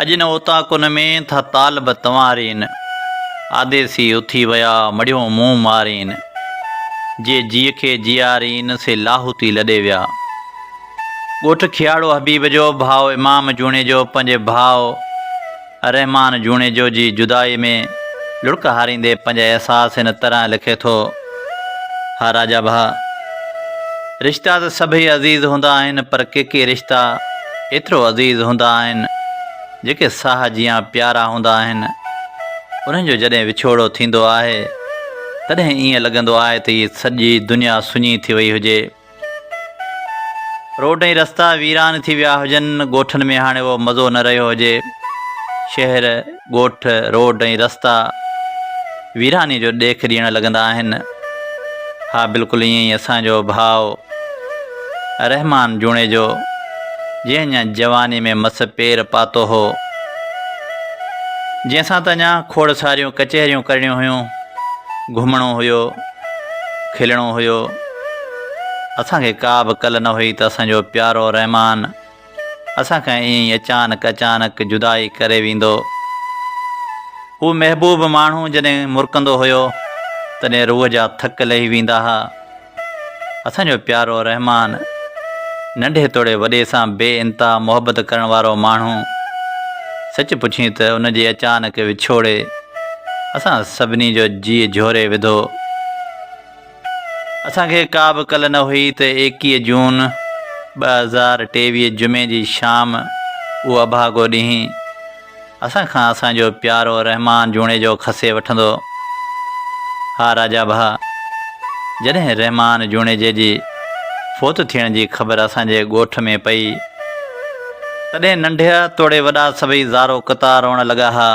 اڄ نه اوطاقن ۾ ٿا طالب تنوارين، آديسي اٿي ويا مڙيو منهن مارين، جي جيء کي جيارين سي لاهوتي لڏي ويا. ڳوٺ کياڙو حبيب جو ڀاء امام جوڻيجو پنهنجي ڀاء رحمان جوڻيجو جي جدائي ۾ لڙڪ هاريندي پنهنجا احساس هن طرح لکي ٿو، ها راجا ڀاء! رشتا ته سڀئي عزيز هوندا آهن پر ڪي ڪي رشتا ايترو عزيز هوندا آهن جيڪي ساهه جيان پيارا هوندا آهن انهن جو جڏهن وڇوڙو ٿيندو آهي تڏهن ائين لڳندو آهي ته هي سڄي دنيا سڃي ٿي وئي هجي. روڊ ۽ رستا ويران ٿي ويا هجن، ڳوٺن ۾ هاڻي اهو مزو نه رهيو هجي، شهر، ڳوٺ، روڊ ۽ رستا ويراني جو ڏيک ڏيڻ لڳندا آهن. ها بلڪل ائين ئي اسان جو ڀاء رحمان جوڻيجو جنهن اڃا جواني ۾ مس پير پاتو هو، جنهن سان ته اڃا کوڙ ساريون ڪچهريون ڪرڻيون هيون، گهمڻو هيو، کلڻو هيو، اسان کي ڪا به ڪل نه هئي ته اسان جو پيارو رحمان اسان کان ائين ئي اچانڪ اچانڪ جدائي ڪري ويندو. هو محبوب ماڻهو جڏهن مرڪندو هيو، تڏهن روح جا ٿڪ لهي ويندا ها. اسان جو پيارو رحمان ننڍي توڙي وڏي سان بي انتها محبت ڪرڻ وارو ماڻهو، سچ پڇين ته ان جي اچانڪ وڇوڙي اسان سڀني جو جيء جهوري وڌو. اسان کي ڪا به ڪل نه هئي ته ايڪيهه جون 2023 جمعي جي شام اهو اڀاڳو ڏينهن اسان کان اسان جو پيارو رحمان جوڻيجو کسي وٺندو. ها راجا ڀاء، جڏهن رحمان جوڻيجي جي فوت ٿيڻ جي خبر اسان جي ڳوٺ ۾ پئي، تڏهن ننڍا توڙي وڏا سڀئي زارو قطار روئڻ لڳا ها.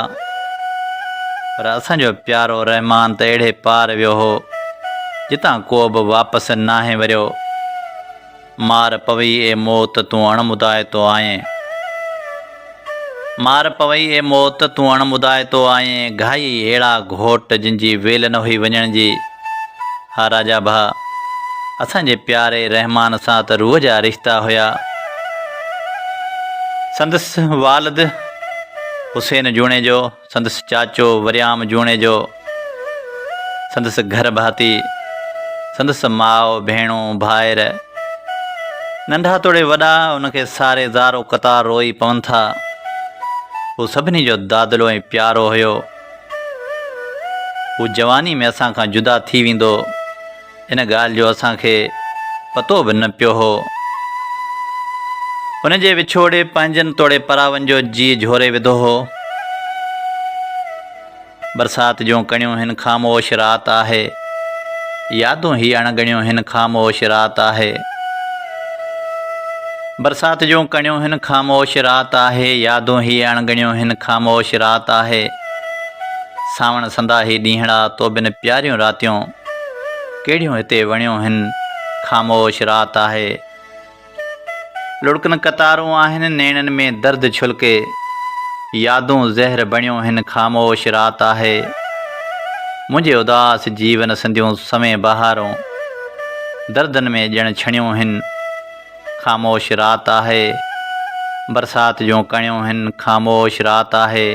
پر اسان جو پيارو رحمان ته اهڙي پار ويو هو، جتان ڪو به واپس ناهي وريو. مار پوي اي موت تون اڻ مدائتو آئين. مار پوي اي موت تون اڻ مدائتو آئين، گهائي اهڙا گهوٽ جن جي ويل نه هئي وڃڻ جي. ها راجا ڀاء، اسان جي پياري رحمان سان ته روح جا رشتا هيا. سندس والد حسين جوڻيجو، سندس چاچو وريام جوڻيجو، سندس گهر ڀاتي، سندس ماء، ڀيڻون، ڀائر، ننڍا توڙي وڏا ان کي ساري زارو قطار روئي پون ٿا. هو سڀني جو دادلو ۽ پيارو هيو. هو جواني ۾ اسان کان جدا ٿي ويندو. ان ڳالهه جو اسان کي پتو به نه پيو هو. هن جي وڇوڙي پنهنجن توڙي پراون جو جيء جهوري وڌو هو. برسات جون ڪڻيون هن خاموش رات آهي. يادون هي اڻ ڳڻيون هن خاموش رات آهي. برسات جون ڪڻيون هن خاموش رات آهي. يادون هي اڻ ڳڻيون هن خاموش رات آهي. سانوڻ سندا هي ڏينهڙا تو بن پياريون راتيون. ڪهڙيون هتي وڻيون هن خاموش رات آهي. لڙڪن قطارون آهن نيڻن ۾ درد ڇلڪي. يادون زهر بڻيون هن خاموش رات آهي. منهنجي اداس جيون سنديون سوين بهارون. دردن ۾ ڄڻ ڇڻيون هن. خاموش رات آهي. برسات جون ڪڻيون هن خاموش رات آهي.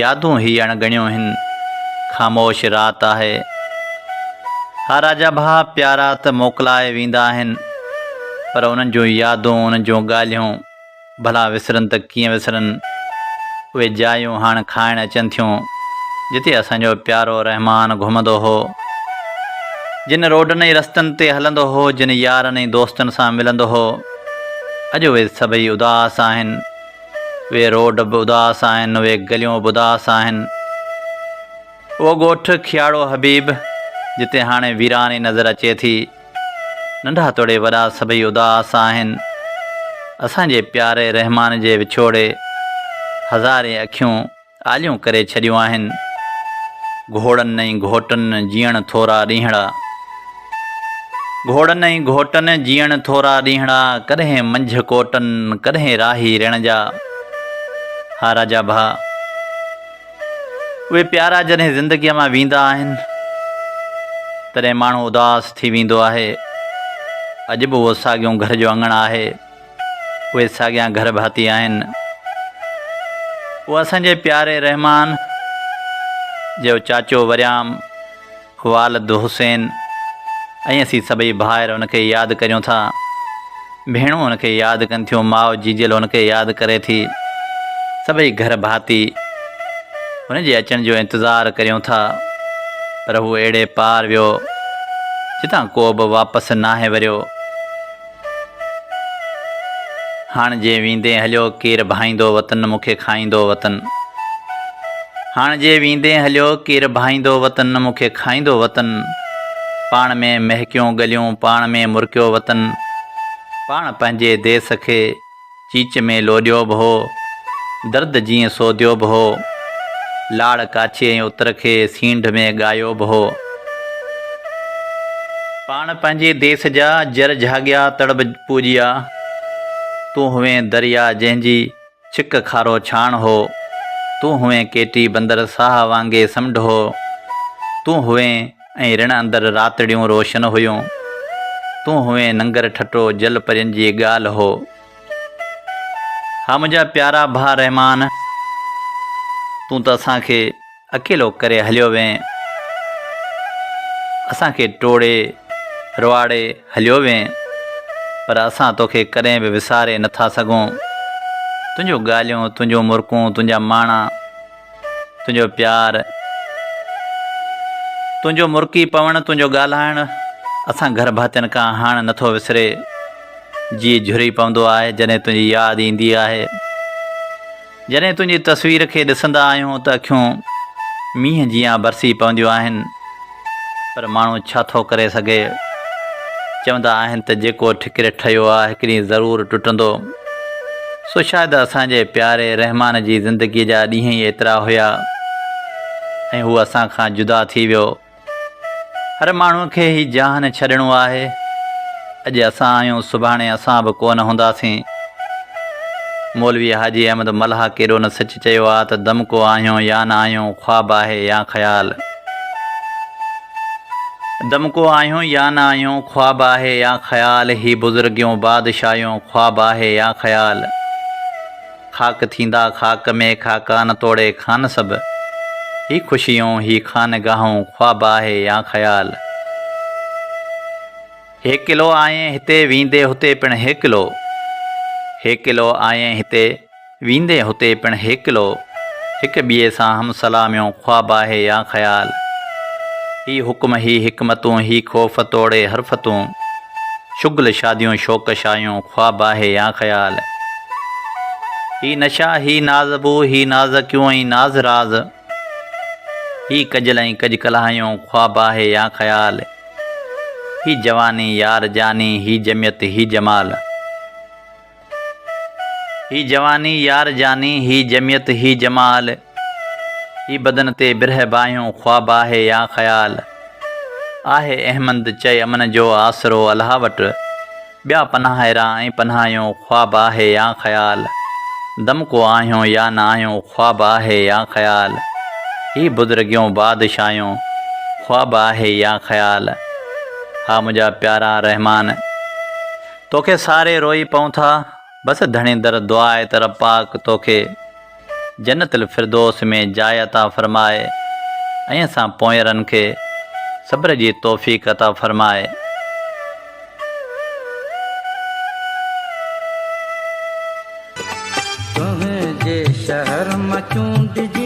يادون هي اڻ ڳڻيون هن خاموش رات آهي. ها راجا ڀاء پيارا ته موڪلائي ويندا آهن پر انهن جون يادون انهن جون ڳالهيون. ڀلا وسرن ته ڪيئن وسرن، اهي جايون هاڻ کائڻ اچن ٿيون، جتي اسان جو پيارو رحمان گهمندو هو. جن روڊن ۽ رستن تي هلندو هو، جن يارن ۽ دوستن سان ملندو هو، اڄ اهي سڀئي اداس آهن. اهي روڊ به اداس آهن، اهي گليون به اداس آهن. اهو ڳوٺ کياڙو حبيب، جتي هاڻي ويراني نظر اچي ٿي. ننڍا توڙي وڏا سڀئي اداس آهن. اسان جي پياري رحمان جي وڇوڙي هزارين اکيون آليون ڪري ڇڏيون آهن. گهوڙن ۽ گهوٽن جيئڻ ٿورا ڏينهڙا. گهوڙن ۽ گهوٽن جيئڻ ٿورا ڏينهڙا، ڪڏهن منجهه ڪوٽن، ڪڏهن راهي رڻ جا. ها راجا ڀاء! اهي پيارا جڏهن زندگيء مان ويندا آهن، تڏهن ماڻهو اداس ٿي ويندو آهي. اڄ به اهو ساڳيون گهر جو اڱڻ آهي، اهي ساڳيا گهر ڀاتي آهن. اهو اسان جي پياري رحمان جو چاچو وريام، والد حسين ۽ اسين سڀئي ڀائر ان کي ياد ڪريون ٿا. ڀيڻون ان کي ياد ڪن ٿيون، ماء جيجل ان کي ياد ڪري ٿي. سڀئي گهر ڀاتي هن جي اچڻ جو انتظار ڪريون ٿا، پر هو اهڙي پار ويو جتان ڪو به واپس ناهي وريو. هاڻ جي ويندين هليو ڪير ڀائيندو وطن مون کي کائيندو وطن هاڻ جي ويندين هليو ڪير ڀائيندو وطن مون کي کائيندو وطن پاڻ ۾ مهڪيون ڳليون پاڻ ۾ مرڪيو وطن پاڻ پنهنجي ديس کي چيچ ۾ لوڏيو به هو، درد جيئن سوديو به هو. لاڙ ڪاڇي ۽ اتر کي سينڍ ۾ ڳايو به هو. پاڻ پنهنجي ديس جا جر جهاڳيا تڙ به پوڄيا. تون هئين دريا جنهن جي ڇڪ کارو ڇاڻ هو. تون هئين ڪيٽي بندر ساهه وانگي سمنڊ هو. تون هئين ۽ رڻ اندر راتڙيون روشن هيون. تون هئين ننگر ٺٽو جل پرين جي ڳالهه هو. ها منهنجا پيارا ڀاء رحمان تون ته اسان کي اڪيلو ڪري هليو وئين. اسان کي ٽوڙي روئاڙي هليو وئين. پر اسان توکي ڪڏهن به وساري نٿا سگهون. تنهنجون ڳالهيون، تنهنجون مرڪون، تنهنجا ماڻا. تنهنجو پيار، تنهنجو مرڪي پوڻ، تنهنجو ڳالهائڻ اسان گهر ڀاتين کان هاڻ نٿو وسري. جيء جهري پوندو آهي جڏهن تنهنجي ياد ايندي آهي. جڏهن تنهنجي تصوير کي ڏسندا آهيون ته اکيون مينهن جيان برسي پونديون آهن. پر ماڻهو ڇا ٿو ڪري سگهي؟ چوندا آهن ته جيڪو ٺڪر ٺهيو آ هڪ ڏينهن ضرور ٽٽندو. سو شايد اسان جي پياري رحمان جي زندگيء جا ڏينهن ئي ايترا هيا ۽ هو اسان کان جدا ٿي ويو. هر ماڻهوء کي هي جهان ڇڏڻو آهي. اڄ اسان آهيون سڀاڻي اسان به ڪونه هونداسين. مولوي حاجي احمد ملاح ڪيڏو نه سچ چيو آ ته دم ڪو آهيون يا نه آهيون خواب آهي يا خيال. دم ڪو آهيون يا نه آهيون خواب آهي يا خيال هي بزرگيون بادشاهيون خواب آهي يا خيال. خاڪ ٿيندا خاڪ ۾ خاڪان توڙي خان سڀ هي خوشيون هي خانگاهون خواب آهي يا خيال. هيڪلو آئين هتي ويندي هتي پڻ هيڪلو هيڪلو آئين هتي ويندي هتي پڻ هيڪلو هڪ ٻئي سان هم سلاميون خواب آهي يا خيال هي حڪم هي حڪمتون هي خوف توڙي حرفتون شغل شاديون شوق شاهيون خواب آهي يا خيال هي نشا هي نازبو هي نازڪيون ۽ ناز راز هي ڪجل ۽ ڪج ڪلهايون خواب آهي يا خيال هي جواني يار جاني هي جميعت هي جمال هي جواني يار جاني هي جميعت هي جمال هي بدن تي برهه باهيون خواب آهي يا خيال آهي احمد چئي امن جو آسرو الله وٽ ٻيا پناهيرا ۽ پناهيون خواب آهي يا خيال دم ڪو آهيون يا نه آهيون خواب آهي يا خيال هي بزرگيون بادشاهيون خواب آهي يا خيال ها منهنجا پيارا رحمان توکي ساري روئي پئون ٿا بس ڌڻي در دعا آهي ته رب پاڪ توکي جنت الفردوس ۾ جاء عطا فرمائي ۽ اسان پوئيرن کي صبر جي توفيق عطا فرمائي. تنهنجي شهر مان چونڊجي.